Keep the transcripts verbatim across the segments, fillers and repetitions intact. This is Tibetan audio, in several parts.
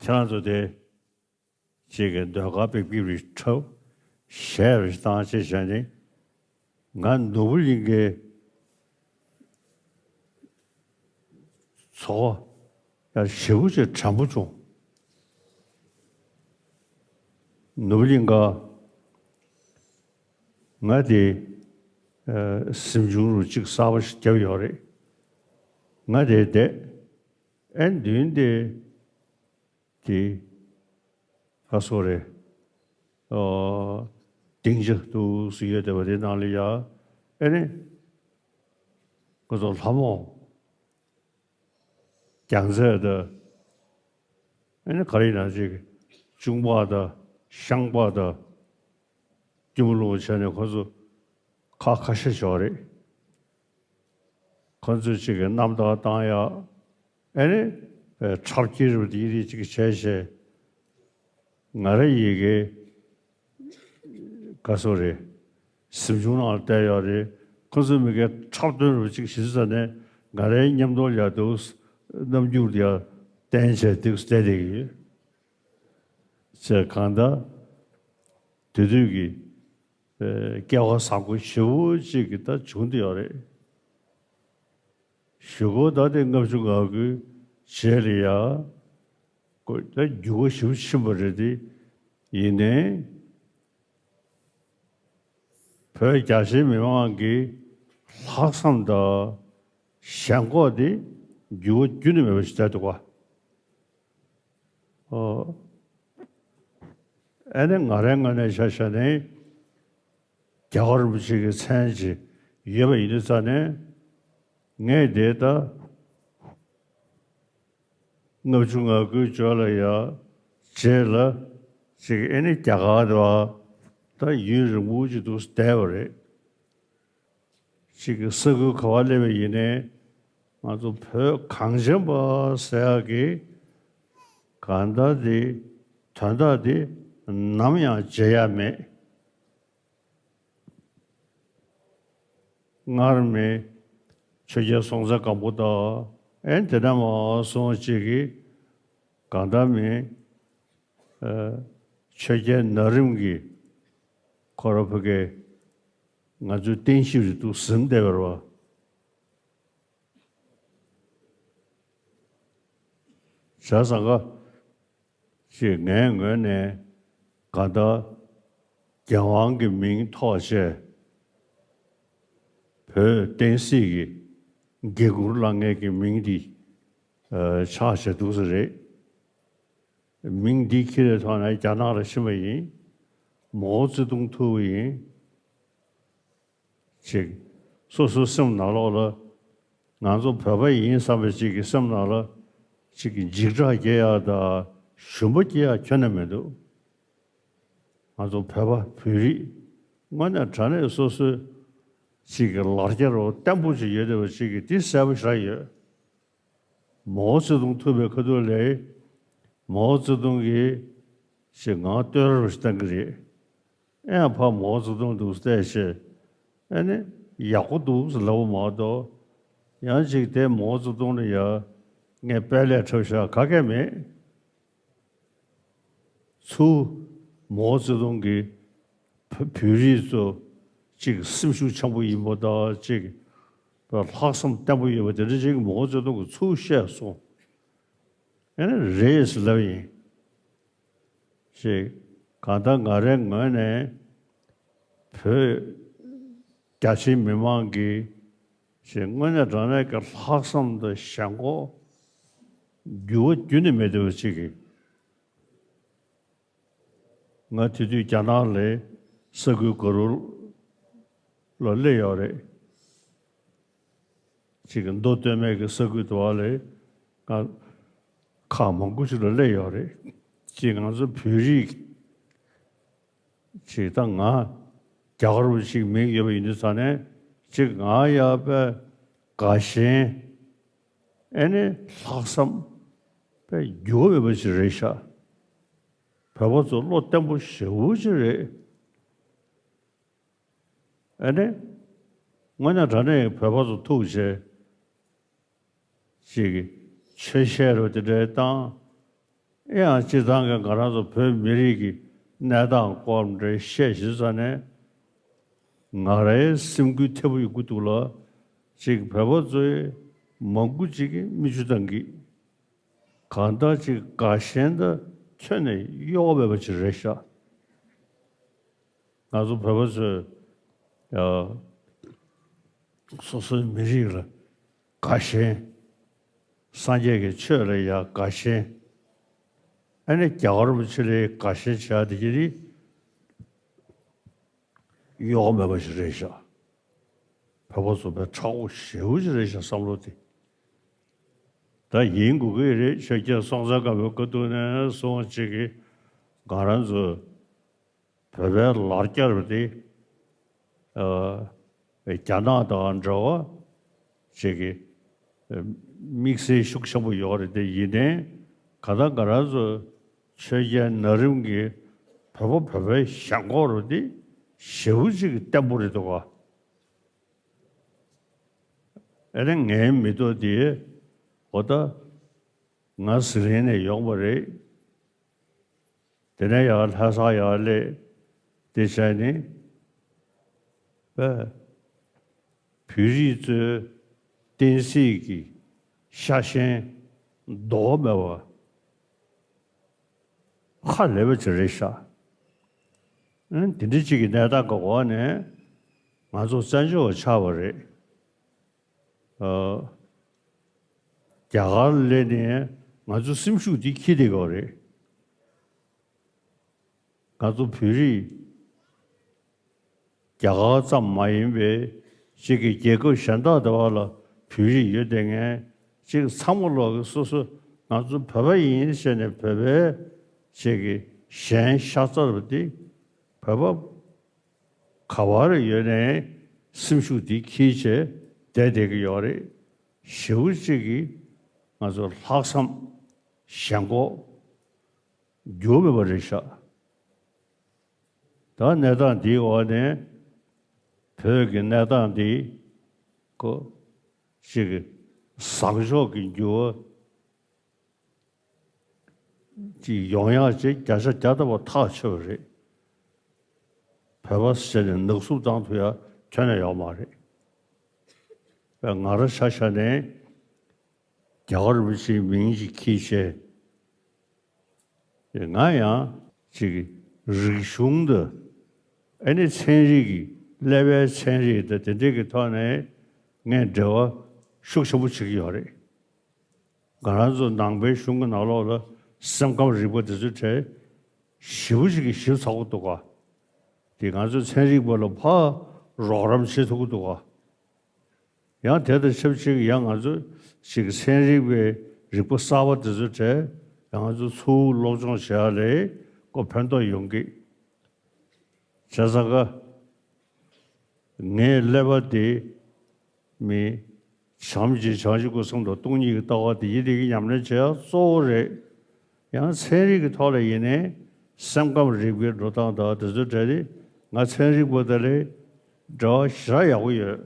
ཁྱེད་རང་ཚོ་དེ། ཅིག་གི་ཟློས་གར་པིག་པིག་རི་ཁྲབ་གཞས་རི་བཏང་ཅེས་བྱས་ནས། ང་ནོར་བུ་གླིང་གི་ཚོགས་པ་ཡང་ཞེ་པོ་ཅིག་དྲན་པོ་བྱུང་། ནོར་བུ་གླིང་ག་ང་དེ་གཟིམ་ཆུང་རུ་གཅིག་གསར་པ་ཞིག་བརྒྱབ་ཡོད་རེད། ང་དེ་བསྡད། ཨེ་མདུན་དེ། དེ། ག་སོ་རེད། ཨོ། སྡིངས་ཆ་འདུག་སེ་ཡོད་བསྡད་པ་དེ་ནང་ལ་ཡ། ཨེ་ནི། ཁོ་ཚོ་ལྷ་མོ། རྒྱལ་མཚན་དང་། ཨེ་ནི་ག་རེ་ཡིན་ན་ཅིག་གཅུང་པ་དང་ཤངས་པ་དང་། སྐྱིད་མོ་ལོ་བྱས་ནས་ཁོ་ཚོ་ཁ་ཁ་ཤས་ཤོག་རེད། ཁོ་ཚོས་ཅིག་གི་རྣམ་ཐར་བཏང་ཡག་ཨེ་ནི་འཁྲབ་ཁྱེར་རུ་དེ་རིགས་ཅིག་བྱས་བྱས། ང་རང་ཡི་གེ་ག་སོ་རེད། གཟིམ་ཆུང་ནང་ལ་བསྡད་ཡོད་རེད། ཁོ་ཚོས་མི་གའི་འཁྲབ་སྟོན་རུ་ཅིག་བྱེད་ས་ནས་ང་རའི་མཉམ་དུ་ཡར་འདུག་རྣམ་འགྱུར་ཡར་བསྟན་བྱས་འདུག་བསྡད་བསྡད་ཀྱི་ཡོད། ཅེས་གང་ལྟར་དེ་དུས་ཀྱི་སྐལ་བ་བཟང་པོ་ཞེ་པོ་ཅིག་གི་ད་བྱུང་བསྡད་ཡོད་རེད། གཞུག་གུ་ད་དེ་ལྔ་བཅུ་ང་དགུའི་རྗེས་ལ་ཡ། ཀོ་ད་འགྱུར་བ་ཞེ་པོ་ཕྱིན་པ་རེད་དེ། ཡིན་ནའི། བོད་རྒྱ་ཆེའི་མི་མང་གི་ལྷག་བསམ་དང་ཞེན་ཁོག་དེ་འགྱུར་བ་རྒྱུན་ནས་མེད་པ་ཞིག་བསྡད་འདུག་ག། ཨོ། ཨ་ནི་ང་རའི་ངོས་ནས་ཆ་བཞག་ན། རྒྱལ་བ་རིན་པོ་ཆེ་གི་མཚན་ཅིག་ཡོད་པ་ཡིན་དུས་ཙང་ནས། ངས་དེ་ལྟ་ལྔ་བཅུ་ང་དགུའི་འབྱོར་ལ་ཡ་རྗེས་ལ་ཅིག་ཨེ་ནི་རྒྱ་གར་དུ་ད་ཡུན་རིང་པོ་ཅིག་འདུག་བསྡད་པ་རེད། ཅིག་གི་ས་ཁུལ་ག་བ་སླེབས་པ་ཡིན་ནའི་ང་ཚོ་བོད་གངས་ཅན་པ་ཟེར་ཡག་གི་གང་ལྟར་དེ་དོན་དག་དེ་ནམ་ཡང་བརྗེད་ཡ་མེད། སྔར་མེད་ཆོས་རྒྱལ་སྲོང་བཙན་སྒམ་པོ་དང་ཨེ་དེ་འདྲ་མ་སོང་ཅིག་གི་གང་ལྟར་མེད། ཆོས་རྒྱལ་ན་རིམ་གྱི་ཁོ་ར་ཕ་གི་ང་ཚོའི་བསྟན་བཤིག་རེད་འདུག་ཟིན་བསྡད་པ་རེད་བ། བྱས་ཙང་ཀ་ཅེས་ངའི་ངོས་ནས་གང་ལྟར་རྒྱལ་དབང་གི་མིང་ཐོགས་བྱས། བོད་བསྟན་སྲིད་ཀྱི་འགན་འཁུར་བླངས་མཁན་གྱི་མིང་འདི་ཆགས་བྱས་འདུག་ས་རེད། མིང་འདི་ཁྱེར་བའི་ཐོག་ནས་རྒྱ་ནག་ལ་ཕྱིན་པ་ཡིན། མའོ་ཙེ་ཏུང་ཐུག་པ་ཡིན། ཅིག་སོ་སོའི་སེམས་ནང་ལོགས་ལ་ང་ཚོ་བོད་པ་ཡིན་བསམ་པའི་ཅིག་གི་སེམས་ནང་ལ་ཅིག་གི་འཇིགས་སྐྲག་སྐྱེ་ཡག་དང་ཞུམ་པ་སྐྱེ་ཡག་ཁྱོན་ནས་མི་འདུག་ང་ཚོ་བོད་པ་བོད་རིགས་དངོས་གནས་དྲང་གནས་སོ་སོའི་ཅིག་གི་ལར་རྒྱ་རོ་བརྟན་པོ་ཅིག་ཡོད་བསྡད་པ་ཅིག་གི་འདི་གསལ་པོ་ཞིག་ཡོད། མའོ་ཙེ་ཏུང་ཐུག་པའི་ཁ་ཐུག་ལ་མའོ་ཙེ་ཏུང་གིས་ ཞེས་ངག་བསྟོད་ར་རུ་ཞིག་བཏང་གི་རེད། ཨེ་ཡང་ཕར་མའོ་ཙེ་ཏུང་འདུག་བལྟས་ཞེས། ཨེ་ནི་ཡག་པོ་འདུག་ཟེར་ལབ་པ་མ་གཏོགས། ཡང་ཅིག་དེ་མའོ་ཙེ་ཏུང་ལ་ཡ་ངས་དཔལ་ལས་འཁྲབ་བཞག་ག་གེ་མེད། ཚུར་མའོ་ཙེ་ཏུང་གིས་བོད་བོད་རིགས་ཚོ་ཅིག་སེམས་ཤུགས་ཆེན་པོ་ཡིན་པ་དང་ཅིག་ལྷག་བསམ་བརྟན་པོ་ཡོད་པ་དེ་འདྲ་ཅིག་མའོ་ཙེ་ཏུང་གིས་ཚུར་བཤད་སོང་། ཨེ་ནི་རེད་ཟེར་ལབ་ཡིན། ཞེས་གང་ལྟར་ང་རའི་ངོས་ནས་བོད་རྒྱ་ཆེའི་མི་མང་གིས་ཞེས་དངོས་གནས་དྲང་གནས་ཀྱི་ལྷག་བསམ་དང་ཞེན་ཁོག་འགྱུར་བ་རྒྱུན་ནས་མེད་བསྡད་པ་ཅིག་གིས། ང་དེ་དུས་རྒྱ་ནག་ལ་ས་ཁུལ་ག་རུ་ལ་སླེབས་ཡོད་རེད། ཅིག་གི་མདོ་སྟོད་སྨད་ཀྱི་ས་ཁུལ་དུ་བ་ལས་ང་ཁག་མང་པོ་ཞིག་ལ་སླེབས་ཡོད་རེད། ཅིག་ང་ཚོ་བོད་རིགས་ཅིག་ད་ང་རྒྱ་གར་བ་ཞིག་མིང་ཡོད་པ་ཡིན་དུས་ཙང་ནས་ཅིག་ང་ཡག་པའི་དགའ་ཞེན་ཨེ་ནི་ལྷག་བསམ་པའི་འགྱུར་བ་མེད་པ་ཞིག་རེད་ཤག་བོད་པ་ཚོ་བློ་བརྟན་པོ་ཞེ་པོ་ཅིག་རེད། ཨ་ནི། དངོས་གནས་དྲང་གནས་བོད་པ་ཚོ་ཐུག་བྱས། ཅིག་ཆོས་བཤད་རོ་དེ་འདྲའི་བཏང་། ཨེ་ཡང་སྤྱིར་བཏང་གི་ང་རང་ཚོ་བོད་མི་རིགས་ཀྱི་གནས་སྟངས་སྐོར་འདྲའི་བཤད་ཞུས་ཙང་ནས། ང་རའི་སེམས་འགུལ་ཐེབས་ཡོང་གི་འདུག་ལ། ཅིག་བོད་པ་ཚོའི་མང་པོ་ཅིག་གིས་མིག་ཆུ་བཏང་གི། གང་ལྟར་ཅིག་དགའ་ཞེན་དང་ཁྱོན་ནས་གཡོ་བ་མེད་པ་ཅིག་རེད་ཤག་ང་ཚོ་བོད་པ་ཚོས་ཡ་སོ་སོའི་མི་རིགས་ལ་དགའ་ཞེན། སངས་རྒྱས་ཀྱི་ཆོས་ལ་ཡ་དགའ་ཞེན། ཨ་ནི་རྒྱ་གར་བ་ཆེ་ལའི་དགའ་ཞེན་བྱ་དེ་ཅི་རིགས། གཡོ་བ་མེད་པ་ཞིག་རེད་ཤག་བོད་པ་ཚོ་དཔེ་མཁྲེགས་པོ་ཞེ་པོ་ཅིག་རེད་ཤག་བསམ་བློ་དེ། ད་ཡིན་དགོས་ཀྱི་རེད། ཆོས་རྒྱལ་སྲོང་བཙན་སྒམ་པོའི་སྐབས་དུས་ནས་བཟུང་ཅིག་གིས་ང་རང་ཚོ་བོད་པའི་ལར་བསྐྱར་བ་དེ་ཨ་རྒྱ་ནག་དང་འདྲ་བ་ཅིག་གིས་དམིགས་བསལ་ཤུགས་ཆེན་པོ་ཡོད་རེད་དེ། ཡིན་ནའི་ག་ད་ང་རང་ཚོ་ཆོས་རྒྱལ་ན་རིམ་གྱི་བོད་པ་བོད་པའི་ཞེན་ཁོག་རུ་དེ་ཞེ་པོ་ཅིག་བརྟན་པོ་རེད་འདུག་ག་ཨེ་ནི་ངའི་མི་ཐོག་དེ་འོ་ད་ང་ཟི་ལིང་ནས་ཡོང་བ་རེད། དེ་ནས་ཡར་ལྷ་ས་ཡར་སླེབས་དེ་བྱས་ནས་པས་བོད་རིགས་ཚོའི་བསྟན་སྲིད་ཀྱི་ཤ་ཞེན་ལྡོག་མེད་པ་ཧ་ལས་པ་ཅིག་རེད་ཤག་ཨ་དེ་འདྲ་ཅིག་གི་གནས་སྟངས་ཀྱི་འོག་ནས་ང་ཚོ་བཙན་བྱོལ་བ་ཆགས་པ་རེད། ཨ། རྒྱ་གར་སླེབས་ནས་ང་ཚོ་སེམས་ཤུགས་འདི་འཁྱེར་བསྡད་ཡོད་རེད། ང་ཚོ་བོད་རིགས་རྒྱ་གར་ཙམ་མ་ཡིན་པའི་གཅིག་གི་རྒྱལ་ཁབ་གཞན་དག་དེ་བ་ལ་བོད་རིགས་ཡོད་བསྡད་མཁན་གཅིག་ཚང་མ་ལོག་གི་སོ་སོ་ང་ཚོ་བོད་པ་ཡིན་ཟེར་ནས་བོད་པའི་གཅིག་གི་ཞེན་ཤ་ཚ་བ་འདི་བོད་པ་ག་བར་ཡོད་ནའི་སེམས་ཤུགས་འདི་འཁྱེར་བྱས་བསྡད་བསྡད་ཀྱི་ཡོད་རེད། ཞེ་པོ་ཅིག་གིས་ང་ཚོ་ལྷག་བསམ་ཞེན་ཁོག་འགྱུར་མེད་པ་རེད་ཤག་ད་གནས་སྟངས་འདིའི་འོག་ནས་བོད་ཀྱི་གནས་སྟངས་འདི་ཁོ་ཅིག་གི་བཟང་ཕྱོགས་ཀྱི་འགྱུར་བ་ཅིག་ཡོང་ཡག་ཅིག་བརྒྱ་ཆ་བརྒྱ་ཐམ་པ་ཐག་ཆོད་པ་རེད། བོད་པ་ཟེར་ནས་ནག་བསུབ་བཏང་ཐུབ་ཡག་ཁྱོན་ནས་ཡོད་མ་རེད། པས་ང་རང་ཆ་བཞག་ནས་རྒྱ་གར་རིན་པོ་ཆེའི་མིང་ཞིག་འཁྱེར་བྱས། ང་ཡང་ཅིག་རིག་གཞུང་དང་ཨ་ནི་ཚན་རིག་གི་ཀླད་པའི་ཚན་རིག་དང་དེ་འདྲས་ཀྱི་ཐོག་ནས་ངས་འབྲེལ་བ་ཤུགས་ཆེན་པོ་བྱེད་ཀྱི་ཡོད་རེད། ང་རང་ཚོ་ནང་པའི་གཞུང་གི་ནང་ལོགས་ལ་སེམས་ཁམས་རིག་པ་དེ་ཚོའི་གྲས་ཞེ་པོ་ཅིག་གིས་ཞིབ་ཚགས་པོ་འདུག་ག་དེ་ང་ཚོའི་ཚན་རིག་པ་ལ་ཕར་རོགས་རམ་བྱེད་ཐུབ་ཀྱི་འདུག་ག་ཡང་དེ་དང་ཆབས་ཅིག་ཡང་ང་ཚོ་ཅིག་ཚན་རིག་པའི་རིག་པ་གསར་པ་དེ་ཚོའི་གྲས་ཡང་ང་ཚོ་ཚུར་སློབ་སྦྱོང་བྱེད་ཡག་ལ་ཁོ་ཕན་ཐོགས་ཡོང་གི་བྱས་ཙང་ཀ་ངའི་ཀླད་པ་དེ་མི་བྱམས་ཀྱིས་བྱང་ཆུབ་ཀྱི་སེམས་དང་སྟོང་ཉིད་ཀྱི་ལྟ་བ་དེ་ཡིད་བདེ་གི་ཉམས་ལེན་བྱེད་ཡག་གཙོ་བོ་རེད། ཡང་ཚན་རིག་གི་ཐོག་ལ་ཡིན་ནའི་ སེམས་ཁམས་རིག་པའི་འགྲོ་སྟངས་དང་དེ་ཚོའི་གྲས་དེ་ང་ཚན་རིག་པ་དེ་ལས་འབྲེལ་བ་ཞེ་དྲག་ཡག་པོ་ཡོད།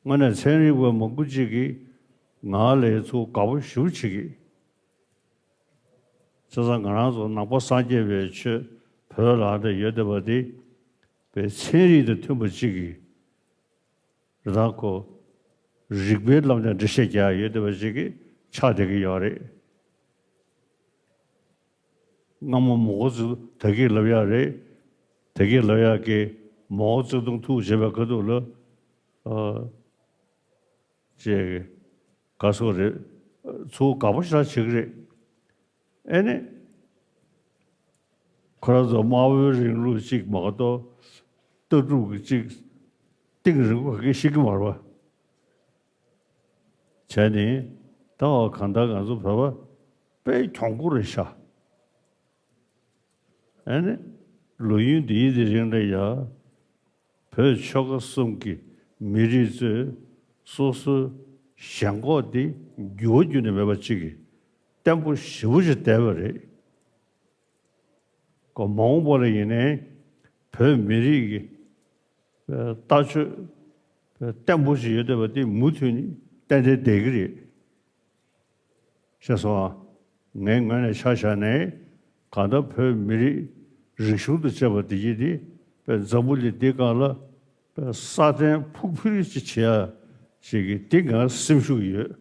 དངོས་གནས་ཚན་རིག་པ་མང་པོ་ཅིག་གིས་ང་ལ་ཚུར་དགའ་པོ་ཞེ་པོ་བྱེད་ཀྱི། བྱས་ཙང་ང་རང་ཚོ་ནང་པ་སངས་རྒྱས་པའི་ཆོས་བོད་ལ་དེ་ཡོད་བསྡད་པ་དེ་པའི་ཚན་རིག་དང་མཐུན་པ་ཅིག་གིས་རེད་ད་ཁོ་རིག་པའི་ལམ་ནས་འགྲེལ་བཤད་རྒྱག་ཡ་ཡོད་བསྡད་པ་ཅིག་གིས་ཆགས་བསྡད་ཀྱི་ཡོད་རེད། སྔ་མོ་མའོ་ཙེ་ཏུང་དག་གིས་ལབ་ཡ་རེད། དག་གིས་ལབ་ཡ་གི་མའོ་ཙེ་ཏུང་ཐུག་བྱེད་པའི་ཁ་ཐུག་ལ་ཨ་ཅེས་ག་སོགས་རེད། ཚུར་དགའ་པོ་ཞེ་དྲག་བྱེད་ཀྱི་རེད། ཨེ་ནི། ཁོ་རང་ཚོ་དམར་པོའི་རིང་ལུགས་གཅིག་མ་གཏོགས་ལྟ་གྲུབ་ཀྱི་གཅིག་གཏིང་རིང་པོ་ག་གེ་ཤེས་ཀྱི་མ་རེད་པ། བྱས་ནས་ད་འོ་གང་ལྟར་ང་ཚོ་བོད་པ་དཔེ་གྱོང་པོ་རེད་ཤག་ཨེ་ནི། ལོ་ཡུན་འདིའི་དེ་རིང་ལ་ཡ། བོད་ཆོལ་ཁ་གསུམ་གྱི་མི་རིགས་ཚོས་སོ་སོའི་ཞེན་ཁོག་འདི་འགྱུར་བ་འགྱུར་ནས་མེད་པ་ཅིག་གིས་བརྟན་པོ་ཞེ་པོ་ཅིག་བསྡད་པ་རེད། ཁོ་མ་འོངས་པ་ལ་ཡིན་ནའི་བོད་མི་རིགས་ཀྱི་ལྟ་སྤྱོད་བརྟན་པོ་ཞིག་ཡོད་བསྡད་པ་དེ་མུ་མཐུད་ནས་ཏན་ཏན་བསྡད་ཀྱི་རེད། ཤེས་སོང་ཨ། ངའི་ངོས་ནས་ཆ་བཞག་ནས་གང་ལྟར་བོད་མི་རིགས་རིག་གཞུང་དང་བཅས་པ་འདི་ཡིན་ཏེ་དཔེ་འཛམ་བུ་གླིང་འདི་སྒང་ལ་དཔེ་སྲ་བརྟན་ཕུགས་འཕེར་ཅིག་བྱེད་ཡ་ཞིག་གི་འདི་ང་སེམས་ཤུགས་ཡོད།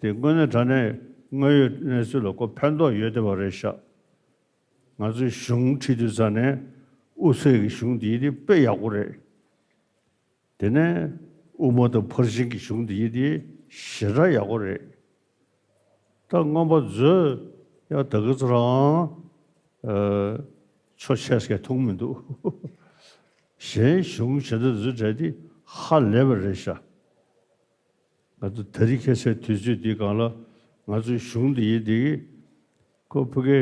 དེ་དངོས་གནས་དྲང་གནས་དངོས་ཡོད་གནས་ཚུལ་ལ་ཁོ་ཕན་ཐོགས་ཡོད་བསྡད་པ་རེད་ཤག་ང་ཚོས་གཞུང་ཁྲིད་དུས་ཙ་ནས་དབུ་ཚད་ཀྱི་གཞུང་འདི་ཡིན་ཏེ་དཔེ་ཡག་པོ་རེད། དེ་ནས་དབུ་མ་དང་ཕར་ཕྱིན་གྱི་གཞུང་འདི་ཡིན་དེ་ཞེ་དྲག་ཡག་པོ་རེད། ད་མངོན་པ་མཛོད་ཡང་ད་གི་ཚོ་རང་ཨ་ཆོ་ཆས་ཀྱི་མཐོང་མི་འདུག་གཞན་གཞུང་ཇི་འདྲ་འཛུལ་བྲལ་དེ་ཧ་ལས་པ་རེད་ཤག་ང་ཚོ་ད་རིང་ཁ་སང་དུས་ཚོད་འདི་སྒང་ལ་ང་ཚོའི་གཞུང་འདི་ཡིན་དེ་ཁོ་ཕ་གི་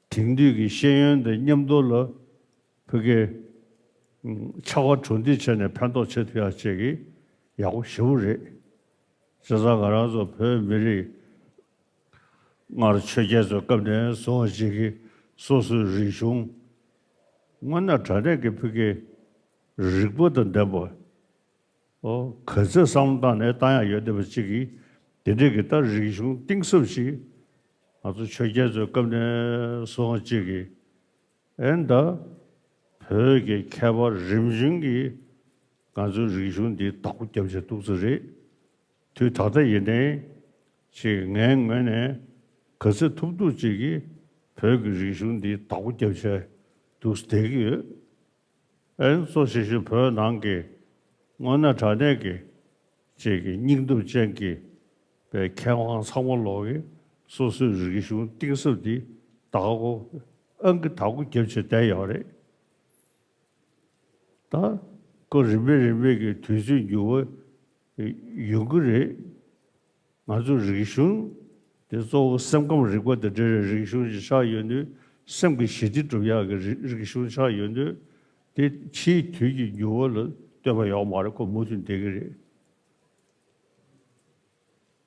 དེང་དུས་ཀྱི་ཤེས་ཡོན་དང་མཉམ་དུ་ལ་ཕ་གི་ཕྱག་དཔེ་གྲུབ་འདེགས་བྱས་ནས་ཕན་ཐོགས་བྱེད་ཐུབ་ཡག་ཅིག་གི་ཡག་པོ་ཞེ་པོ་རེད། བྱས་ཙང་ང་རང་ཚོ་བོད་མི་རིགས་སྔར་ཆོས་རྒྱལ་ཚོའི་སྐབས་ནས་བཟུང་བ་ཅིག་གི་སོ་སོའི་རིག་གཞུང་དངོས་གནས་དྲང་གནས་ཀྱི་ཕ་གི་རིག་པ་དང་ལྡན་པ། ཨོ་ག་ཚོད་བསམ་བློ་བཏང་ནས་བཏང་ཡག་ཡོད་བསྡད་པ་གཅིག་གིས་དེ་འདྲས་ཀྱི་ད་རིག་གཞུང་གཏིང་ཟབ་ཅིག་ང་ཚོ་ཆོས་རྒྱལ་ཚོའི་སྐབས་ནས་བཟུང་བ་གཅིག་གིས་ཨེ་ད་བོད་ཀྱི་མཁས་པ་རིམ་བྱོན་གྱིས་ང་ཚོའི་རིག་གཞུང་འདི་བདག་པོ་རྒྱབ་བྱས་འདུག་ས་རེད། དུས་ད་ལྟ་ཡིན་ནའི་ཅིག་ངའི་ངོས་ནས་ག་ཚོད་ཐུབ་ཐུབ་ཅིག་གིས་བོད་ཀྱི་རིག་གཞུང་འདི་བདག་པོ་རྒྱབ་བྱས་འདུག་བསྡད་ཀྱི་ཡོད། ཨེ་གཙོ་ཆེ་ཤོས་བོད་ནང་གི་དངོས་གནས་དྲང་གནས་ཀྱི་ཅིག་གི་སྙིང་སྟོབས་ཅན་གྱི་པའི་མཁས་དབང་ཚང་མ་ལོག་གི་སོ་སོའི་རིག་གཞུང་གཏིང་ཟབ་འདི་བདག་པོ་ཨང་ཀི་བདག་པོ་རྒྱབ་བྱས་བསྡད་ཡོད་རེད། ད་ཁོ་རིམ་པས་རིམ་པས་ཀྱི་དུས་ཚོད་འགྱུར་བ་ཡོང་གི་རེད། ང་ཚོ་རིག་གཞུང་དེ་གཙོ་བོ་སེམས་ཁམས་རིག་པ་དང་འབྲེལ་བའི་རིག་གཞུང་ཞིག་ཆགས་ཡོད་དུས་སེམས་ཀྱི་ཞི་བདེ་སྒྲུབ་ཡག་གི་རིག་རིག་གཞུང་ཆགས་ཡོད་དུས་དེ་ཕྱིའི་དུས་ཀྱི་འགྱུར་བ་ལ་ལྟོས་པ་ཡོད་མ་རེད། ཁོ་མུ་མཐུད་བསྡད་ཀྱི་རེད།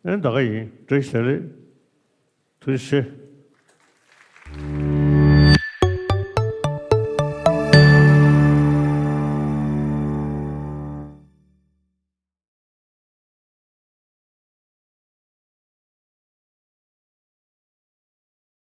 ཨེ་ད་ག་ཡིན། བཀྲ་ཤིས་བདེ་ལེགས། ཐུགས་རྗེ་ཆེ།